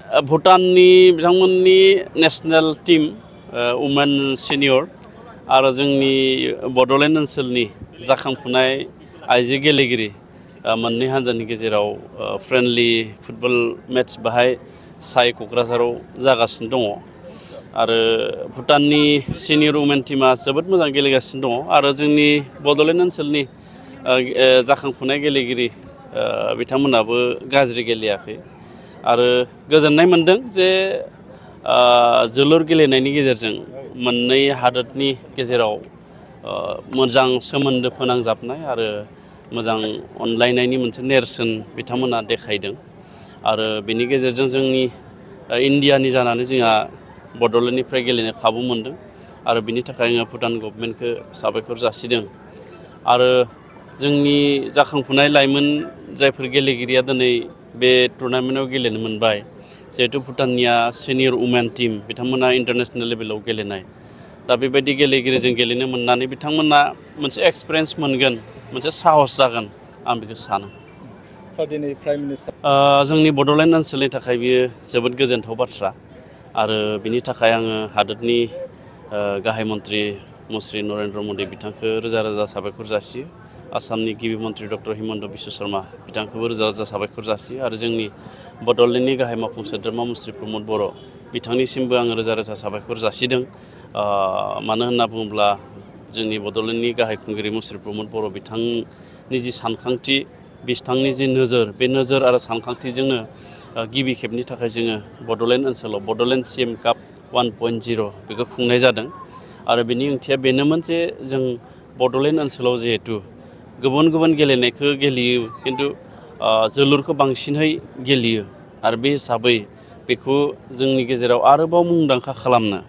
भुटाननि बिथांमोननि national team women senior आरो जोंनि बड'लेण्ड ओनसोलनि जाखांफुनाय आइजो गेलेगिरि मोननै हान्जानि गेजेराव फ्रेन्डलि फुटबल मेट्स बाहाय साय क'क्राझाराव जागासिनो दङ आरो भुटाननि सिनियर वुमेन टीमा जोबोद मोजां गेलेगासिनो दङ आरो जोंनि बड'लेण्ड ओनसोलनि जाखांफुनाय गेलेगिरि बिथांमोनाबो गाज्रि गेलेयाखै आरो गोजोननाय मोनदों जे जोलुर गेलेनायनि गेजेरजों मोननै हादोरनि गेजेराव मोजां सोमोन्दो फोनांजाबनाय आरो मोजां अनलायनायनि मोनसे नेरसोन बिथांमोना देखायदों आरो बेनि गेजेरजों जोंनि इन्डियानि जानानै जोंहा बड'लेण्डनिफ्राय गेलेनो खाबु मोनदों आरो बिनि थाखाय आङो भुटान गभर्नमेन्टखौ साबायखर जासिदों आरो जोंनि जाखांफुनाय लाइमोन जायफोर गेलेगिरिया दिनै बे टुर्नामेन्टआव गेलेनो मोनबाय जिहेतु भुटाननिया सिनियर वुमेन टीम बिथांमोना इन्टारनेशनेल लेभेलाव गेलेनाय दा बेबायदि गेलेगिरिजों गेलेनो मोननानै बिथांमोना मोनसे एक्सपिरियेन्स मोनगोन मोनसे साहस जागोन आं बेखौ सानो दिनै प्राइम मिनिस्टार जोंनि बड'लेण्ड ओनसोलनि थाखाय बियो जोबोद गोजोनथाव बाथ्रा आरो बिनि थाखाय आङो हादोरनि गाहाय मन्त्रि मुस्रि नरेन्द्र मदि बिथांखौ रोजा रोजा साबायखर जासियो आसामनि गिबि मन्त्रि डक्टर हिमन्त बिश्व शर्मा बिथांखौबो रोजा रोजा साबायखर जासियो आरो जोंनि बड'लेण्डनि गाहाय मावफुं सोद्रोमा मुस्रि प्रमद बर' बिथांनिसिमबो आङो रोजा रोजा साबायखर जासिदों मानो होनना बुङोब्ला जोंनि बड'लेण्डनि गाहाय खुंगिरि मुस्रि प्रमद बर' बिथांनि जि सानखांथि बिथांनि जि नोजोर बे नोजोर आरो सानखांथिजोंनो गिबि खेबनि थाखाय जोङो बड'लेण्ड ओनसोलाव बड'लेण्ड CM काप 1.0 बेखौ खुंनाय जादों आरो बेनि ओंथिया बेनोमोन जे जों बड'लेण्ड ओनसोलाव जिहेतु गुबुन गुबुन गेलेनायखौ गेलेयो खिन्थु जोलुरखौ बांसिनहै गेलेयो आरो बे हिसाबै बेखौ जोंनि गेजेराव आरोबाव मुंदांखा खालामनो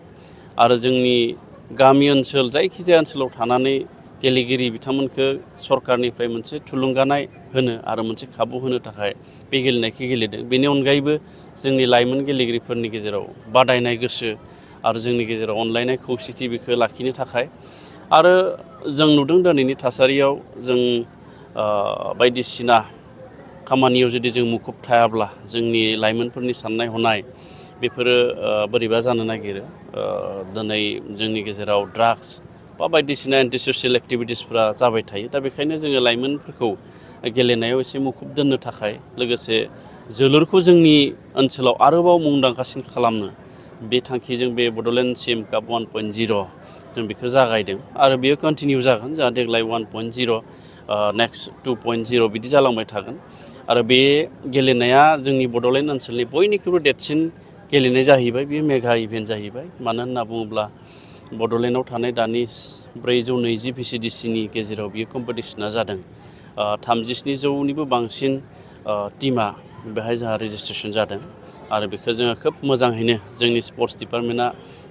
आरो जोंनि गामि ओनसोल जायखिजाया ओनसोलाव थानानै गेलेगिरि बिथांमोनखौ सरकारनिफ्राय मोनसे थुलुंगानाय होनो आरो मोनसे खाबु होनो थाखाय बे गेलेनायखौ गेलेदों बेनि अनगायैबो जोंनि लाइमोन गेलेगिरिफोरनि गेजेराव बादायनाय गोसो आरो जोंनि गेजेराव अनलायनाय खौसेथि बेखौ लाखिनो थाखाय आरो जों नुदों दिनैनि थासारियाव जों बायदिसिना खामानियाव जुदि जों मुखुब थायाब्ला जोंनि लाइमोनफोरनि साननाय हनाय बेफोरो बोरैबा जानो नागिरो दिनै जोंनि गेजेराव ड्राग्स बा बायदिसिना एन्टि ससियेल एक्टिभिटिसफोरा जाबाय थायो दा बेखायनो जोङो लाइमोनफोरखौ गेलेनायाव एसे मुखुब दोननो थाखाय लोगोसे जोलुरखौ जोंनि ओनसोलाव आरोबाव मुंदांखासिन खालामनो बे थांखिजों बे बड'लेण्ड CM काप 1.0 जों बेखौ जागायदों आरो बेयो कन्टिनिउ जागोन जोंहा देग्लाय 1.0 नेक्स्ट 2.0 बिदि जालांबाय थागोन आरो बे गेलेनाया जोंनि बड'लेण्ड ओनसोलनि बयनिख्रुइबो देरसिन गेलेनाय जाहैबाय बेयो मेगा इभेन्ट जाहैबाय मानो होनना बुङोब्ला बड'लेण्डआव थानाय दानि 420 VCDCनि गेजेराव बियो कम्पिटिसना जादों 37,000निबो बांसिन टीमा बेहाय जोंहा रेजिस्ट्रेसन जादों आरो बेखौ जोङो खोब मोजाङैनो जोंनि स्पर्ट्स डिपार्टमेन्टआ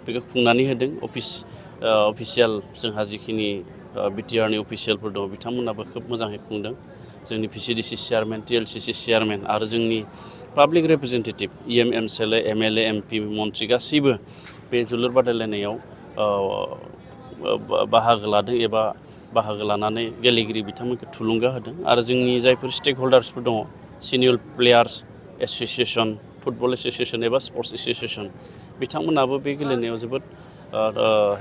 बेखौ खुंनानै होदों अफिसियेल जोंहा जिखिनि BTRनि अफिसियेलफोर दङ बिथांमोनाबो खोब मोजाङै खुंदों जोंनि VCDC चेयारमेन TLCC चेयारमेन आरो जोंनि public representative EM MCLA MLA MP मन्त्रि गासैबो बे जोलुर बादायलायनायाव बाहागो लादों एबा बाहागो लानानै गेलेगिरि बिथांमोनखौ थुलुंगा होदों आरो जोंनि जायफोर स्टेक हल्डार्सफोर दङ senior players association football association एबा स्पर्ट्स एस'सिएसन बिथांमोनाबो बे गेलेनायाव जोबोद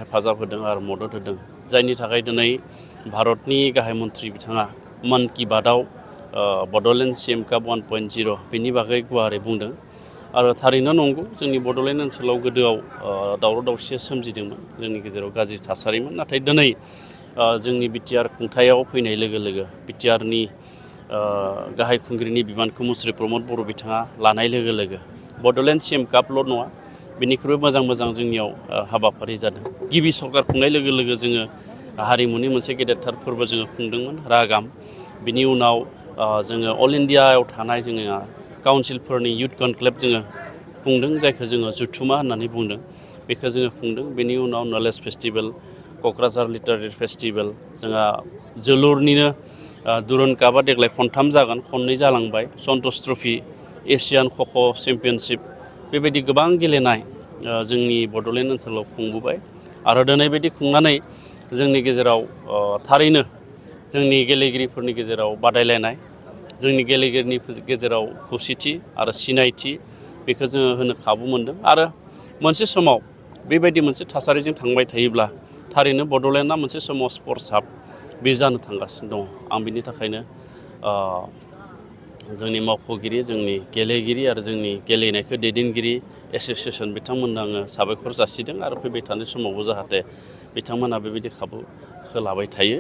हेफाजाब होदों आरो मदद होदों जायनि थाखाय दिनै भारतनि गाहाय मन्त्रि बिथाङा मन की बातआव बड'लेण्ड CM काप 1.0 बेनि बागै गुवारै बुंदों आरो थारैनो नंगौ जोंनि बड'लेण्ड ओनसोलाव गोदोआव दावराव दावसिया सोमजिदोंमोन जोंनि गेजेराव गाज्रि थासारिमोन नाथाय दिनै जोंनि BTR खुंथायाव फैनाय लोगो लोगो BTRनि गाहाय खुंगिरिनि बिबानखौ मुस्रि प्रमद बर' बिथाङा लानाय लोगो लोगो बड'लेण्ड CM कापल' नङा बेनिख्रुइ मोजां जोंनियाव हाबाफारि जादों गिबि सरकार खुंनाय लोगो लोगो जोङो हारिमुनि मोनसे गेदेरथार फोरबो जोङो खुंदोंमोन रागाम बिनि उनाव जोङो अल इण्डियायाव थानाय जोङो काउन्सिलफोरनि युथ कनक्लेभ जोङो खुंदों जायखौ जोङो जुथुमा होननानै बुंदों बेखौ जोङो खुंदों बेनि उनाव knowledge festival Kokrajhar literary festival जोंहा जोलुरनिनो दुरुन कापआ देग्लाय खनथाम जागोन खननै जालांबाय सन्तोष ट्रफि एसियान ख'ख' चेम्पियनशिप बेबायदि गोबां गेलेनाय जोंनि बड'लेण्ड ओनसोलाव खुंबोबाय आरो दिनै बायदि खुंनानै जोंनि गेजेराव थारैनो जोंनि गेलेगिरिफोरनि गेजेराव बादायलायनाय जोंनि गेलेगिरिनि गेजेराव खौसेथि आरो सिनायथि बेखौ जोङो होनो खाबु मोनदों आरो मोनसे समाव बेबायदि मोनसे थासारिजों थांबाय थायोब्ला थारैनो बड'लेण्डआ मोनसे समाव स्पर्ट्स हाब बे जानो थांगासिनो दङ आं बिनि थाखायनो जोंनि मावख'गिरि जोंनि गेलेगिरि आरो जोंनि गेलेनायखौ दैदेनगिरि एस'सियेसन बिथांमोननो आङो साबायखर जासिदों आरो फैबाय थानाय समावबो जाहाथे बिथांमोना बेबायदि खाबुखौ लाबाय थायो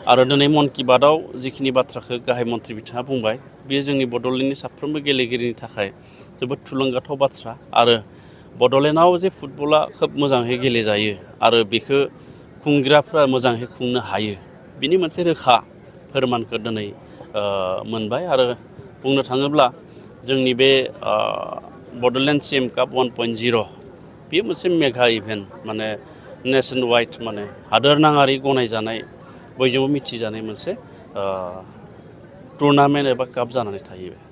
आरो दिनै मन कि बातआव जिखिनि बाथ्राखौ गाहाय मन्थ्रि बिथाङा बुंबाय बेयो जोंनि बड'लेण्डनि साफ्रोमबो गेलेगिरिनि थाखाय जोबोद थुलुंगाथाव बाथ्रा आरो बड'लेण्डआव जे फुटबला खोब मोजाङै गेलेजायो आरो बेखौ खुंग्राफ्रा मोजाङै खुंनो हायो बिनि मोनसे रोखा फोरमानखौ दिनै मोनबाय आरो बुंनो थाङोब्ला जोंनि बे बड'लेण्ड CM काप 1.0 बेयो मोनसे मेगा इभेन्ट माने नेसन वाइड माने हादोरनाङारि गनायजानाय बयजोंबो मिथिजानाय मोनसे टुर्नामेन्ट एबा काप जानानै थायो।